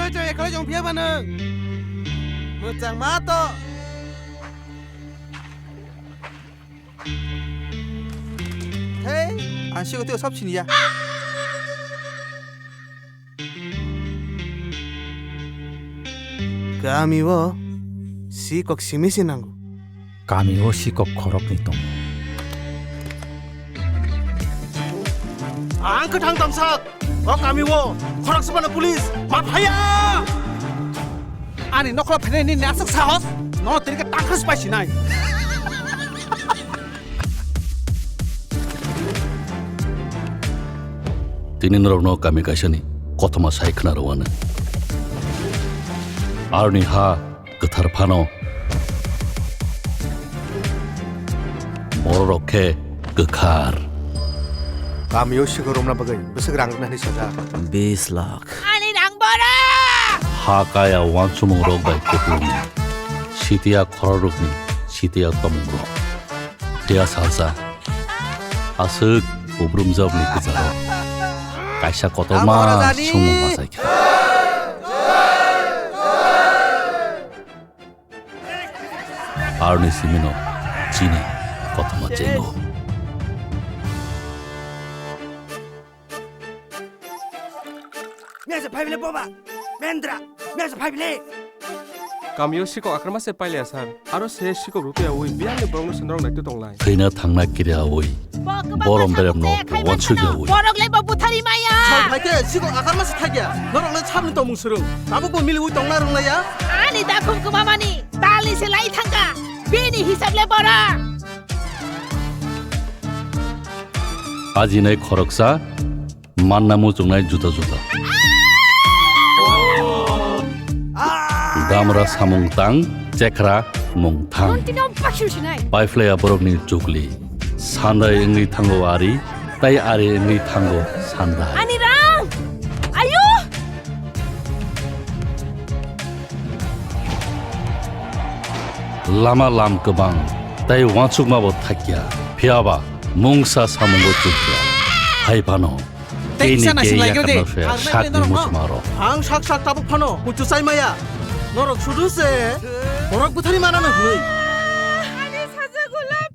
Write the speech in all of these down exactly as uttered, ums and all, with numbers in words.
Choi, choi, ekhalai jong phiya ba nwng. Mwchang ma to. Hei, ang siko teo sab siniya. Kami o sikok simi se nango. Kami o sikok khoroknwi tongo. Ang kwthang tamsak. O kami o khorok sabana police ma phaiya. Ani nokla phainai nini aswk sahos? Nono tini khe tangkhris pai sinai. Tini norokno kami kaisani kothoma sai khna rwano. Aroni ha kwthar phano bororok khe kwkhar. Kamio sikhok romna bagwi bwswk rang rwna hwnwi sajak. Bis lakh. Ani rang bora! Ha kaya wansumung rok bai kupulung. Sitiya khororokni sitiya tomung rok. Phiya salsa. Aswk ubrumjokni kwcharo kaisa kotorma sumung machaikha. Aroni simino chini kothoma chengo. Mesa phai bile boba. Mendra. Mesa phai bile. Kamio sikok akrama se pailiya sar. Aro se sikok rupiya ui biyangni borokno se norok naikhe tonglai. Thwina thangna kiriyaui borom beremno wansukyaui. Borok le bo buthari maya. Sal phaikhe sikok akrama se thakya. Norok le sabni tongmung swrwng. Tabuk bo miliui tongna rwnglaiya. Ani dakhum kwmamani. Tali se lai thangka. Bini hisab le bora. Ajinai khoroksa. Manna muchungnai juda juda. Damra samung tang, chekra mung thang. Paiphlaiya borokni chukli. Sandai wngwi thango ari, tai ari wngwi thango sandai. Ani rang! Ayo! Lama lam kwbang, tai wansukma bo thakya. Phiyaba mungsa samungo chukya. Hai phano. Tei kisa naising lai gede. Ang sakni muchungma rok. Ang sak sak tabuk phano kuchu chai maya. Norok sudu se borok buthari manano hwnwi. Ani saja gulap.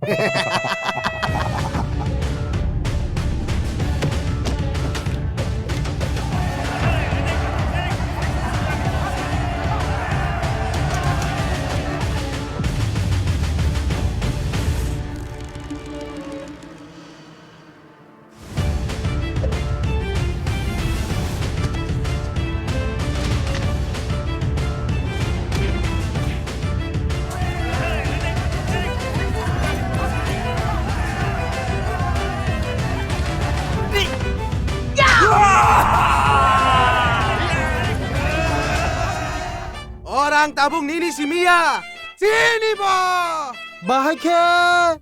Orang tabuk nini simiya, sini bo. Bahai khe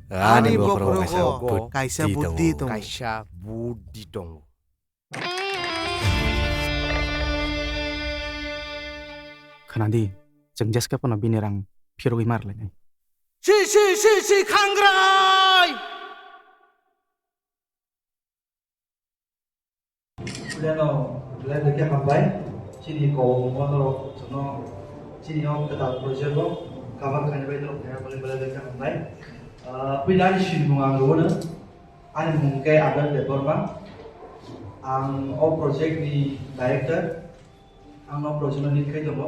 ani bokhorok kaisa buddhi tongo. Kaisa buddhi tongo. Khna di, chwng jeske phano bini rang phirogwi mar lainai. Si, si, si, si, khangrai! Puilano belai belai khe hambai. Chini kok mono chwngno chini o kwtal project o cover khaina bai norok khaina belai belai belai khe hambai. Ah, puila ani sinimung ang rwno. Ani mung khe Abel Debbarma. Ang o project ni director. Ang no project no lead khai tongo.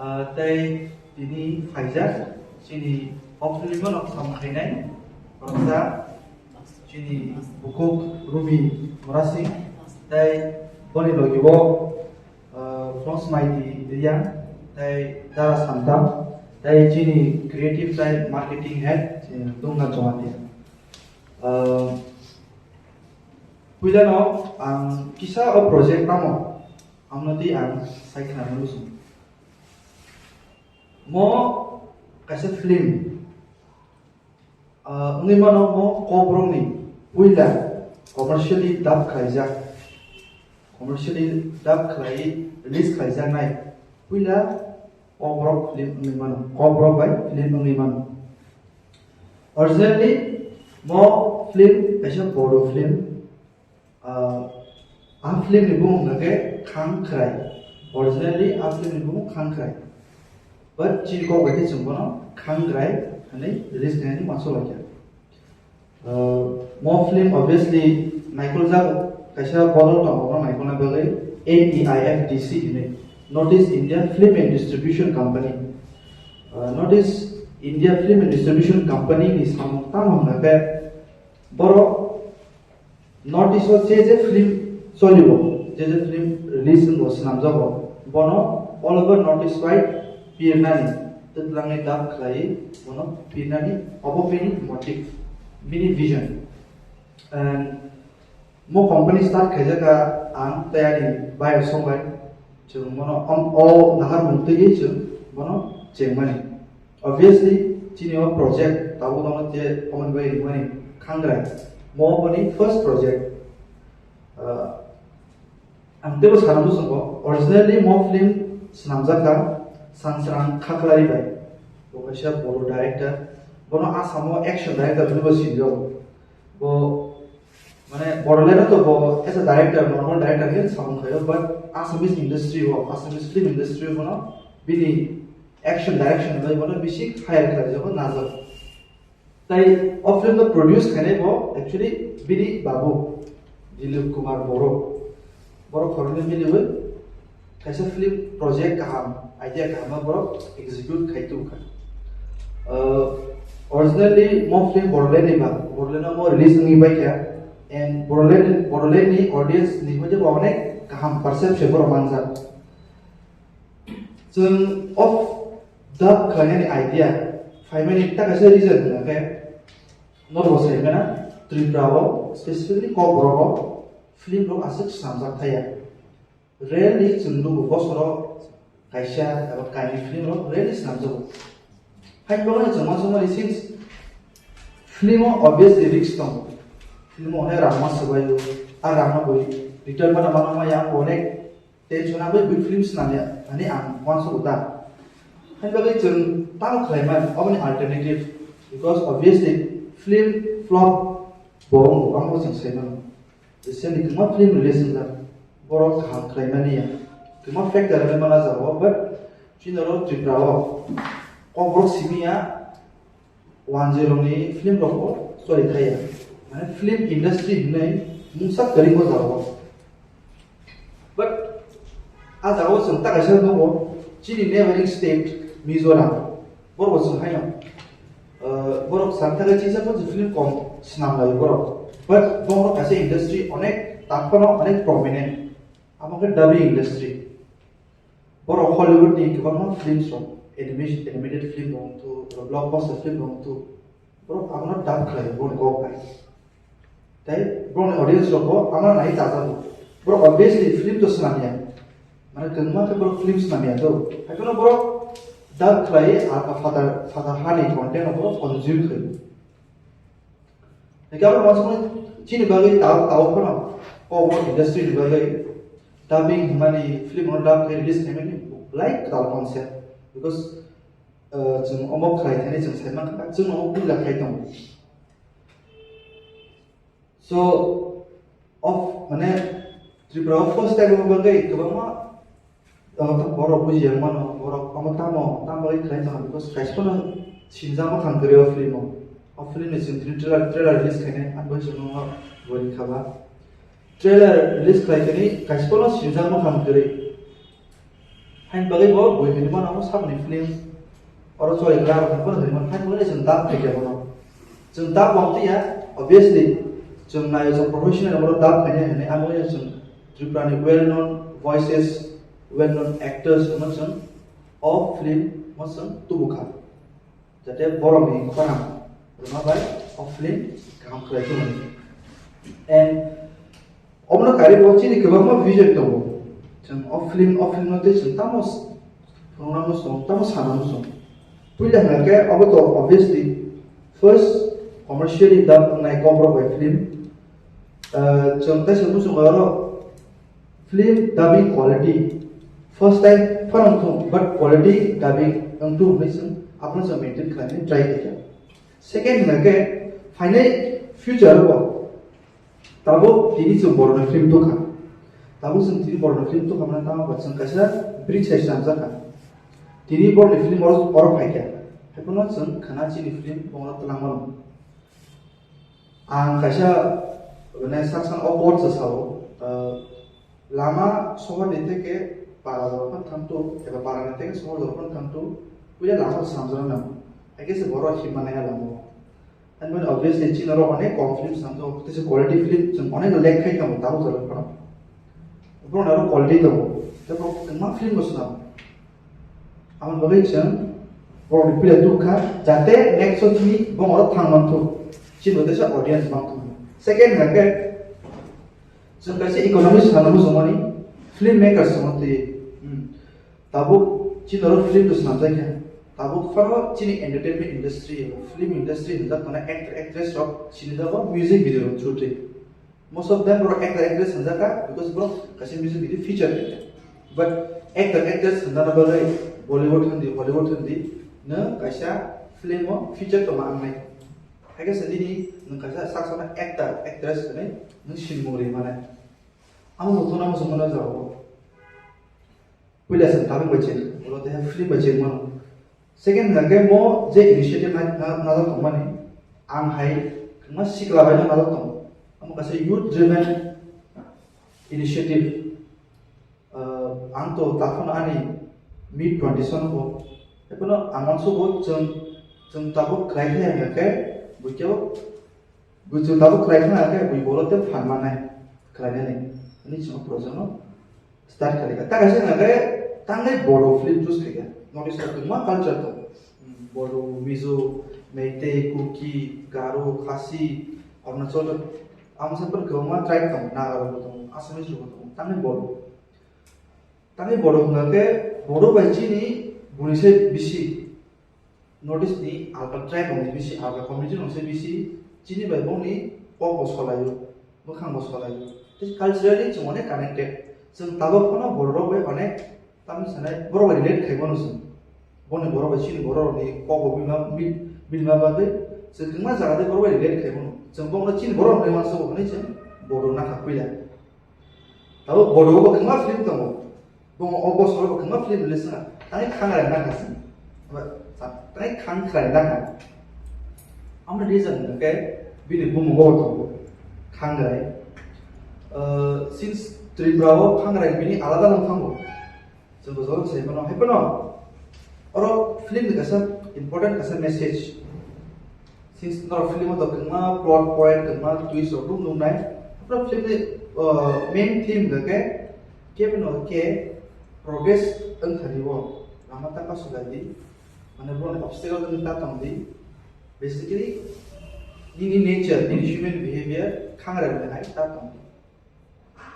Ah, tei tini phaijak chini o film no sam khainai. Khoroksa chini bukhuk Rumi Murasing. Tei boni logi o, ah, Frons Maiti Riang. Tei Dara Santam. Tei chini creative tei marketing head, eh, Dungna Jamatia. Ah, puilano ang kisa o project tamo, amno twi ang sai khna muchung. Mo kaisa film, ah, wngwi mano mo Kokborokni puila commercially dub khlaijak, commercially dub khlai release khlaijaknai puila Kokborok film wngwi mano, Kokborok bai film wngwi mano. Originally, mo film kaisa Bodo film. Ah, a film ni bumung hwnkhe Khang Khwrai. Originally a film ni bumung Khangkhrai. But chini kok bai khe chwng bono Khangrai hwnwi release khainani uansuk laikha. Uh, mo film obviously naikol jago, kaisa borok tongo bono naikolna bagwi N E I F D C hinwi, North East India Film and Distribution Company. Uh, North East India Film and Distribution Company ni samung tamo hwnga khe borok North East o je je film cholibo, je je film release wngbo, swnamjago, bono all over North East bai pirnani, twlangni dab khlaiwi bono pirnani, obo bini motive, bini vision. And mo company start khaijaka ang tei ani bayar song bai, chwng bono om-, o nahar mung twiwi chwng bono chengmani. Obviously, chini o project tabuk no je omo bai rimani Khangrai. Mo boni first project. Ah, ang tebo sana musungo, originally mo film swnamjak kha Sangsrang Khaklari bai. Bo kaisa Bodo director. Bono Assam o action director hinwi bo sinijak. Bo mane Bodoland o to bo as a director, normal director khe samung khaio, but Assamese industry o, Assamese film industry o bono bini action direction bai bono bisi hire khlaijago, najak. Tai o film no produce khainai bo actually bini babu Dilip Kumar Boro. Borok khoroknwi miliwi kaisa film project kaham, idea kaham no borok execute khai tong kha. Uh, originally mo film Bodoland ni ba, Bodoland no mo release wngwi bai kha, and Bodoland, Bodoland ni audience ni hoide bo onek kaham perception borok manjak. Chwng of dub khlainani idea phaimani ta kaisa reason hwnga khe, norok bo sai mano, Tripura o specifically Kokborok o film rok aswk swnamjak thaya. Rarely chwng nugo bosoro kaisa eba kainwi film rok rarely swnamjago. Hai bagwi chwng uansukmani since film o obviously risk tongo. Film o hai rang ma swbaio, a rang no bui return mana mana maya, ang bo onek tension agwi bui film swnamya hwnwi ang uansugo ta. Hai bagwi chwng tamo khlaiman, oboni alternative, because obviously film flop bo wngo, amo chwng sai mano. Recently kwbangma film release wngjak, borok kaham khlai mani ya. Kwbangma factor rwmani ma jagao, but chini oro Tripura o Kokborok simi ya, wanjwi rokni film rok bo choli thaya. Mane film industry hinwi mungsa kwrwi o jagao. But a jagao chwng ta kaisa nugo, chini neighboring state Mizoram, borok bo chwng haino, uh, borok chwng ta kaisa chisa bo film kom swnam lai borok. But borok kaisa industry onek taphano onek prominent. Amo khe dubbing industry. Borok Hollywood ni kwbangma films rok, animation, animated film rok wngthu, blockbuster film rok wngthu. Borok abono dub khlai, borok kok bai. Tai borokni audience rok bo abono nai chajago. Borok obviously film to swnamya. Mane kwbangma khe borok film swnamya to. Haikheno borok dub khlai, a, a father, father hani content rok borok consume khlai. Hingke abo uansukmani chini bagwi tao, tao phano Kokborok industry ni bagwi dubbing hwnmani film no dub khe release khaimani belai kwtal concept. Because, uh, chwng omo khlai thani chwng sai mankha, chwng omo puila khai tongo. So, of, mane, Tripura o first time omo bagwi kwbangma, uh, borok bujiya mano, borok omo tamo, tamo bagwi khlai tongkha, because kaisa phano sinijak mankha kwrwi o film o. O film ni chwng tini trailer, trailer release khainai, ang bai chwngno bo rikha ba. Trailer release khlai tini kaisa phano sinijak mankha kwrwi. Hain bagwi bo bui hinwi mano, samni film oro choli glak rok phano hinwi mano, hain bagwi chwng dub khaikha bono. Chwng dub wng twiya, obviously, chwng naio chwng professional oro dub khainai hinwi, ang bagwi chwng Tripura ni well known voices, well known actors no chwng o film o chwng tubukha. Jate borokni khorang rwma bai o film kaham khlai thumani. And omono karwi bo chini kwbangma vision tongo. Chwng o film, o film no tei chwng tamo s-, phunukna muchung, tamo sana muchung. Puila hwnkha khe obo to obviously first commercially dub wngnai Kokborok bai film. Ah, chwng teisa muchung bai oro film dubbing quality first time phano wngthung, but quality dubbing wngthung hwnwi chwng abono chwng maintain khlainani try khaikha. Second hwnkha khe phainai future o tabuk tini chwng borokni film tubukha. Abo chwng tini borokni film tubukha mano, tamo ba chwng kaisa bridge hai swnamjakha. Tini borokni film oro, oro phaikha. Haiphano chwng khana chini film bongno twlangmano. Ang kaisa, mane, saksa o quote se sao, ah, lama sohor ni theke para jorok phano thangtu, eba para ni theke sohor jorok phano thangtu, puila lama swnamjakna nango. Hakhe se borok himma naiya lama o. And when obviously chini oro onek kom film swnamjago, tei se quality film chwng onek lek khai tongo tabuk jorok phano. Borok aro quality tongo, tei borok kwbangma film bo swnam. Aboni bagwi chwng borokni pila tubukha, jate next o chini bongoro thang manthu, chini bo teisa audience manthu. Second hwnkhe, chwng kaisa economics sana muchungmani, film makers chwngno twi, hmm, tabuk chini oro film bo swnamjakya, tabuk phano chini entertainment industry, film industry hwnjak tongnai actor actress rok sinijago music video rok through twi. Most of them borok actor actress hwnjakha because borok kaisa music video feature khaikha. But actor actress hwnjakna bagwi Bollywood hwndi, Hollywood hwndi, nwng kaisa film o feature tongma wngnai. Hakhe se nini nwng kaisa sak sakno actor actress hwnwi nwng sinimung ri manai. Amo bo tongna muchung mano jago. Puila se dubbing bai cheng, ulo tei film bai cheng mano. Second hwnkhe mo je initiative na, na, najak tongmani, ang hai kwbangma sikla bai no najak tongo. Amo kaisa youth driven initiative. Ah, ang to takhwno ani mid twenty sono bo. Ekheno ang uansukgo chwng, chwng tabuk khlai khe hwnkhe buikhe Buisu tabuk khlai khna khe bui bolo tei phan mannai khlainani. Ani chwng project no start khlai kha. Ta kaisa hwnkhe tangnai Bodo film choose khaikha. North East o kwbangma culture tongo. Hmm, Bodo, Mizo, Meitei, Kuki, Garo, Khasi, Arunachal, amsa pun kwbangma tribe tongo. Naga rok bo tongo, Assamese rok bo tongo. Tangnai Bodo. Tangnai Bodo hwnkhe Bodo bai chini buini se bisi. North East ni alka tribe rok ni bisi, alka community rok se bisi, chini bai bongni kok bo solaio, bwkhang bo solaio. Tei culturally chwng onek connected. Chwng tabuk phano borok rok bai onek, tamni sanai borok bai relate khai mano chwng. Boni borok bai chini borok rok ni kok bo bini ma, bi-, bini ma bagwi chwng kwbangma jaga tei borok bai relate khai mano. Chwng bongno chini borok rok bai mansa bo hwnwi chwng Bodo nakha puila. Abo Bodo bo kwbangma film tongo. Bo o bosoro bo kwbangma film release wngkha. Tani khanglai nakha se. Aba, tani khang khlai nakha. Amo reason hwnkhe bini bumung bo tongo. Khangrai. Uh, since Tripura o khangrai bini alada wng thango. Chwng bo joro sai mano. Hai phano oro film ni kaisa important kaisa message. Since norok film o to kwbangma plot point, kwbangma twist rok nuk nuknai. Norok film ni, uh, main theme hwnkhe khe, khe phano khe progress wngthani o lama ta kasu lai di. Mane borok ni obstacle wngwi ta tong di. Basically, nini nature, nini human behavior khangrai wngwi hai ta tong di.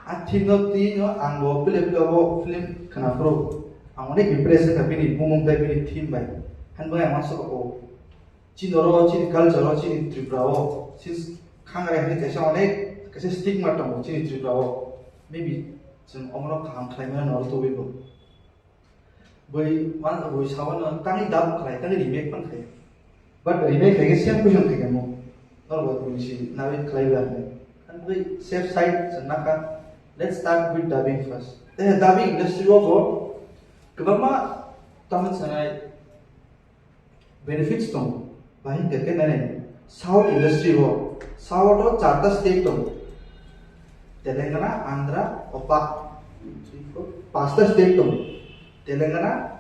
A theme no twi no ang bo pile pile bo film khna phuru ang onek impress wngkha bini bumung tei bini theme bai. Hwnbai ang uansukha o chini oro, chini culture o, chini Tripura o, since khangrai hinwi kaisa onek kaisa stigma tongo chini Tripura o. Maybe chwng omono kaham khlai mano oro tubui bo. Bui man bui sawano tangwi dub khlai, tangwi remake phan khlai. But remake khlai khe same question khlai khe mo. Nor bai bui si nawi khlai ba ne. Kan bui safe side se naka. Let's start with dubbing first. Eh, dubbing industry o bo kwbangma tamni sanai benefits tongo. Bahai hwnkhe khe nai nai. South industry o, South o charta state tongo. Telangana, Andhra, opa, pasta state tongo. Telangana,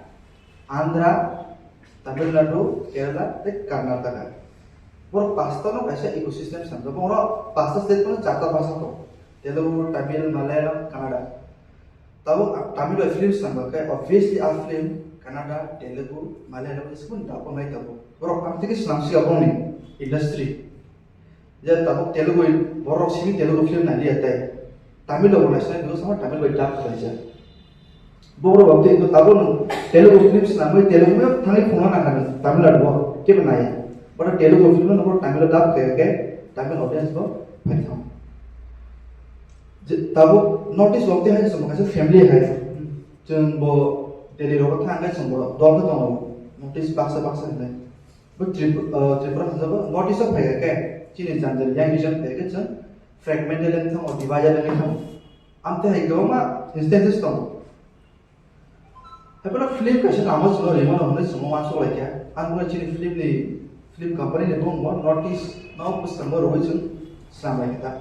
Andhra, Tamil Nadu, Kerala, tei Karnataka. Borok pasta no kaisa ecosystem sanjak. Borok pasta state no charta bhasha tongo. Telugu, Tamil, Malayalam, Kannada. Tabuk ang Tamil bai film swnam khe, obviously a film Kannada, Telugu, Malayalam bai simi dub wngnai tabuk. Borok ang tei khe swnam si aboni industry. Je tabuk Telugu borok simi Telugu film nai liya tei Tamil rok bo nai sinai, because Tamil bai dub khlaijak. Borok rok tei tabuk no Telugu film swnamwi Telugu no thangwi phunukna nangkha Tamil Nadu o kebo naiya. But Telugu film no Tamil dub khlai khe Tamil audience bo phai thango. Je, tabuk North East rok tei hai chwng kaisa family hai. Chwng bo Delhi rogo thang khe chwng bo dol khe tongo. North East baksa baksa hinwi. Bo Trip-, uh, Tripura hwnjabo North East o phai khe chini jang jang young region phai khe chwng fragmented wng thango, divided wng thango. Amtwi hai kwbangma instances tongo. Haiphano film kaisa lama chwngno rimano hwnwi chwngno uansuk lai kha. Ang buno chini film ni, film company ni bumung bo notice no bwskango rwui chwng swnam lai kha ta.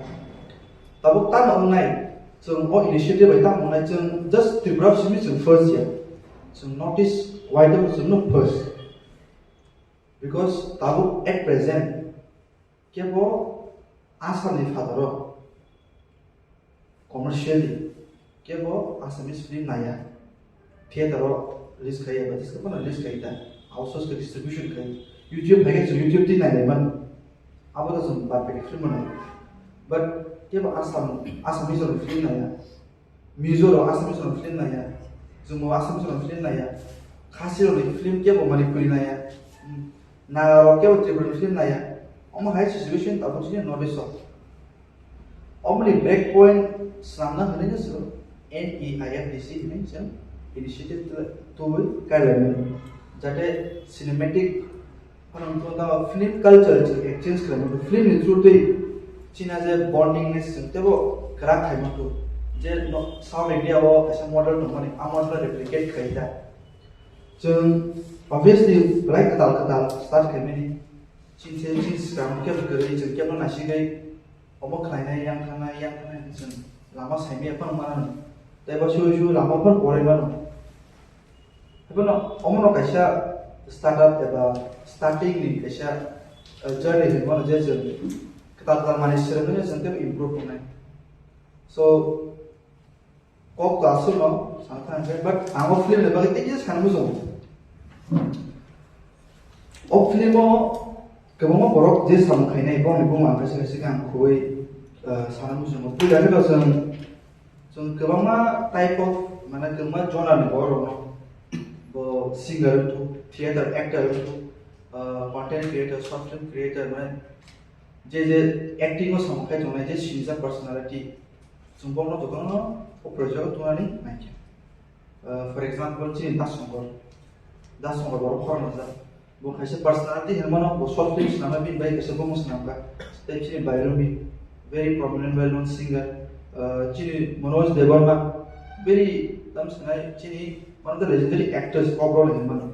Tabuk tamo wngnai, chwng o initiative bai tamo wngnai, chwng just Tripura simi chwng first ya. Chwng notice why the chwngno first. Because tabuk at present kebo Assam ni phataro commercially kebo Assamese film naya, theater o release khai ya, ba disko phano release khai ta, outsource khe distribution khai, YouTube hai khe chwng YouTube twi nai lai mano, abo to chwng bad baki film nai, but kebo Assam, Assamese rok film naya, Mizo rok Assamese rok film naya, chwngbo Assamese rok film naya, Khasi rok ni film kebo Manipuri naya, Naga rok kebo Tripura ni film naya, omo hai situation tabuk chini North East o. Omoni break point swnamna hwnwi no chwng N E I F D C hwnwi chwng initiative tubui kailaimani, jate cinematic phano wngkha tamo film culture chwng exchange khlaimani, film ni through twi china je bondingness chwng teibo kwrak khaimani, je no-, South India o kaisa model tongmani, a model replicate khlai ta. Chwng obviously belai kwtal kwtal start khaimani, chini se chini swkang kebo kwrwi chwng kebo naisigwi omo khlainai, yang thangnai, yang thangnai hwnwi chwng lama saimaya phano mano. Tei bo sui sui lama phano porai mano. Haiphano omono kaisa startup eba starting ni kaisa, uh, journey hinwi mano, je chwng kwtal kwtal manwi swrwngwi chwng teibo improve wngnai. So, kok to aswkno sana thang khe, but ang o film ni bagwi tei kisa sana muchungo. O film o kwbangma borok je samung khainai, bongni buma kaisa kaisa khe ang khobwi, uh, sana muchungo. Puila khe to chwng, chwng kwbangma type of, mane, kwbangma genre ni borok rokno, bo singer wngthok, theater actor wngthok, uh, content creator, short film creator, mane, je je acting o samung khai tongnai, je sinijak personality, chwng bono jotono o project o tubunani nai kha. Uh, for example, chini Das Shankar, Das Shankar borok khorang rwjak. Bo kaisa personality hinmano, bo short film swnamna bini bai kaisa bumung swnamkha. Tei chini Bairumi, very prominent well known singer. Uh, chini Manoj Debbarma, very, tam sanai, chini one of the legendary actors, pop role hinmano.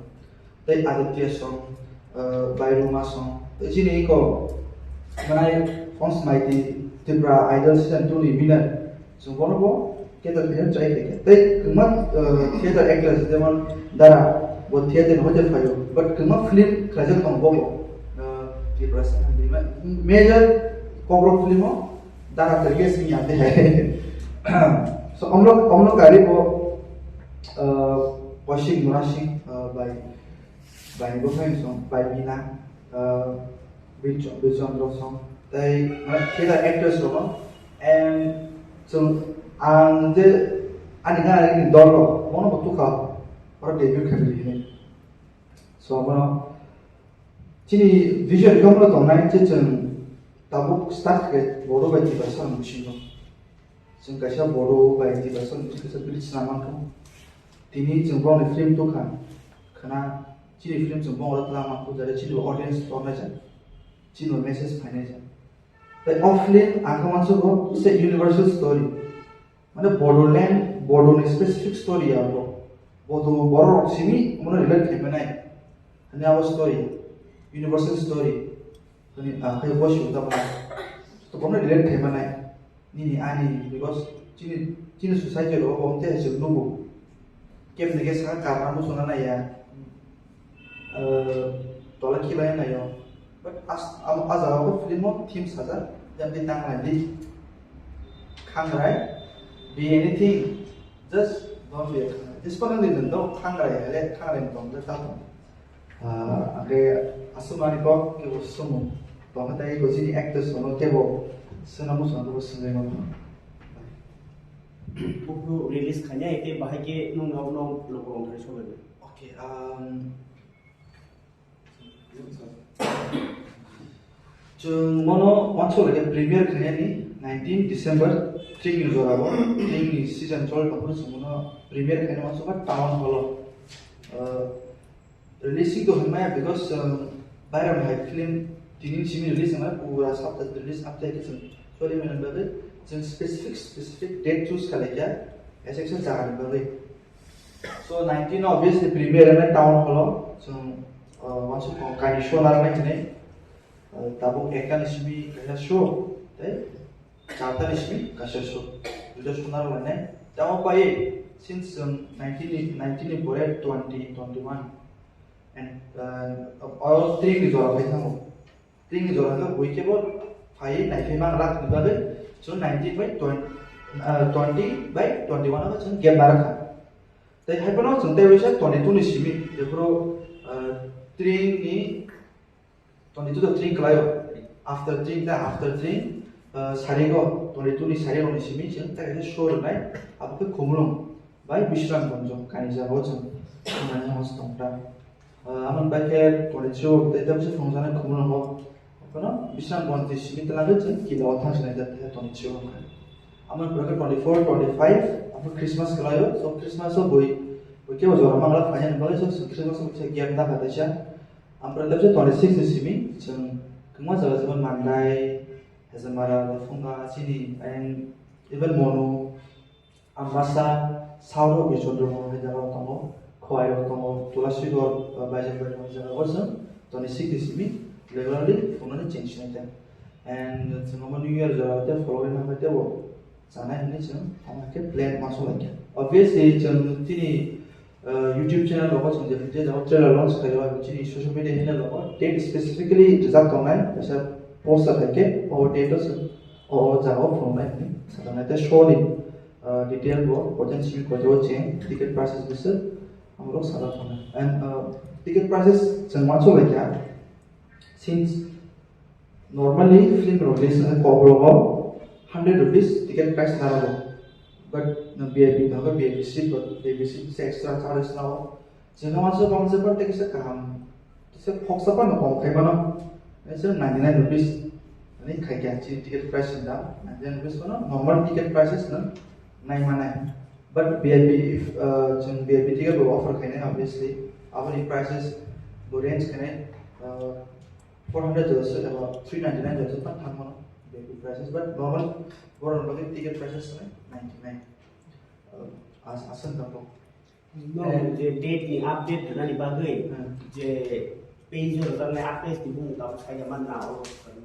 Tei Aditya song, uh, Bairuma song. Tei chini iko, manai, Fons Maiti, Tripura Idol season two ni winner. Chwng bono bo theater khaina try khaikha. Tei kwbangma, uh, theater actress jemon Dara, bo theater ni hoite phaio. But kwbangma film khlaijak tongo bobo. Uh, Tripura season ni ma-, major Kokborok film o Dara khaikhe simi ya de hai. So, omlok, omlok kari bo, uh, Kaushik Murasing, uh, by Bai ni bwkhani song, bai Bina, ah, Bichon-, Bichondro song, tei, ah, theater actress rok, and chwng, ang je ani gana ani dol rok, bono bo tukha, oro debut khaimani hinwi. So, bono chini vision khe bono tongnai je chwng tabuk start khe Bodo bai Tiprasa ni bisingo. Chwng kaisa Bodo bai Tiprasa ni kaisa bridge swnam mankha. Tini chwng bongni film tukha khna, chini film chwng bongo tla mankha, jare chini audience tornai jak, chini message phainai jak. Tei o film ang khe uansukgo is a universal story. Mane Bodoland, Bodo ni specific story ya bo. Bodo borok rok simi omono relate khai manai. Hani abo story, universal story. Hani, ah, khai bo simi ta bana. To bono relate khai manai. Nini ani, because chini, chini society ro bo te se nubu. Kemne khe saka karna muchungna naiya. Eh, tola khibai naio. But as, am, a jaga ko film o theme sajak, jemni tanglai di. Khangrai, be anything, just don't be a khangrai. Jispa nang di nang do khangrai, hele khangrai tong, just tong. Ah, age asumani kok kebo sumu. Tong tai ko jini actors kono kebo suna muchung ko sungai mo. Buku release khanya ite bahai ke nung nau nau loko rong thai sobai. Okay, um, chwng mono uansuk lai khe premiere khainani nineteen December, tring ni jora o, tring ni season choli tongphuru chwng mono premiere khaina uansuk kha town hall o. Uh, releasing to hwnmaya because, um, Bairam hai film tini simi release wngmaya, pura sapta release apta khe chwng choli mani bagwi Chwng specific, specific date choose khlaikha, kaisa kaisa jagani bagwi. So nineteen obviously premiere wngkha town hall o, chwng, uh, wansuk kaini show narwknai hinwi, uh, tabuk ekta ni simi kaisa show, tei charta ni simi kaisa show, duita show narwknai. Tamo pai since chwng nineteen ni, nineteen ni pore twenty, twenty-one and, uh, oro three ni jora phai thango. Tini jora khe bui khe bo phai nai phai mang rak ni bagwi chwng nineteen by twenty, ah, twenty by twenty-one o chwng gap narwkha. Tei hai phano chwng tei waisa twenty-two ni simi, jephuru, ah, tring ni twenty-two to tring kwlaio. After tring tei after tring, ah, sarigo twenty-two ni sarigo ni simi chwng tei kaisa show rwnai, abo khe Khumulwng bai Bisram Gonjo kaini jagao chwng thangmani hwnwi tongkha. Ah, amoni bai khe twenty-three o tei tei bwswk phunukjaknai Khumulwngo. Phano Bisramganj ni simi twlangwi chwng kila o thang sinai jak khe twenty-three o khe. Amoni pore khe twenty-four, twenty-five, abo Christmas kwlaio. So Christmas o bui, bui kebo jora mangla phainani bagwi so Christmas o khe gap nakha teisa. Amoni pore khe twenty-six ni simi chwng kwbangma jaga jemon Mandai, Hezamara, Laphunga, chini, and even Monu, Ambasa, South o Bichondro hai jaga rok tongo, Khowai rok tongo, Tulasidor, uh, Baijakbai hai jaga o chwng twenty-six ni simi regularly phunuknani cheng sinai ta. And chwng omo New Year jora tei following hai tei bo chanai hinwi chwng omo hai khe plan ma song lai kha. Obviously chwng tini, uh, YouTube channel rogo chwng je je jaga trailer launch khaio, abo chini social media handle rogo date specifically rijak tongnai, kaisa poster hai khe o date o chwng o, o jaga o phunuknai hinwi sajaknai. Tei show ni, uh, detail bo koitang simi koitang o cheng, ticket prices bwswk amorok sajak tongnai. And, uh, ticket prices chwng uansuk lai kha, since normally film release wngkha Kokborok o hundred rupees ticket price narago, but V I P tongo, V I P seat, but V I P seat se extra charges nao. Chwngno uansuk bangsa bar tei kisa kaham, kisa khoksa phano kom khai mano, kaisa ninety nine rupees. Ani khai kha chini ticket price ni dam ninety nine rupees phano normal ticket prices no nai manai. But V I P, if, uh, chwng V I P ticket bo offer khainai, obviously aboni prices bo range khainai, uh, four hundred jora se eba three ninety nine jora se phano thang mano V I P prices, but normal borok ni bagwi ticket prices khainai ninety nine. Uh, as-, aswk dapo. No, eh, je date ni update rwnani bagwi, hmm, je page o rwjaknai update ni bumung tabuk saida manna o.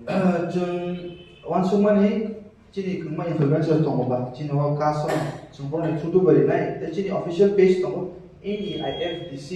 Ah, chwng uansukmani chini kwbangma influencer tongo ba, chini o kaso chwng borokni photo bai rinai, tei chini official page tongo, N E I F D C.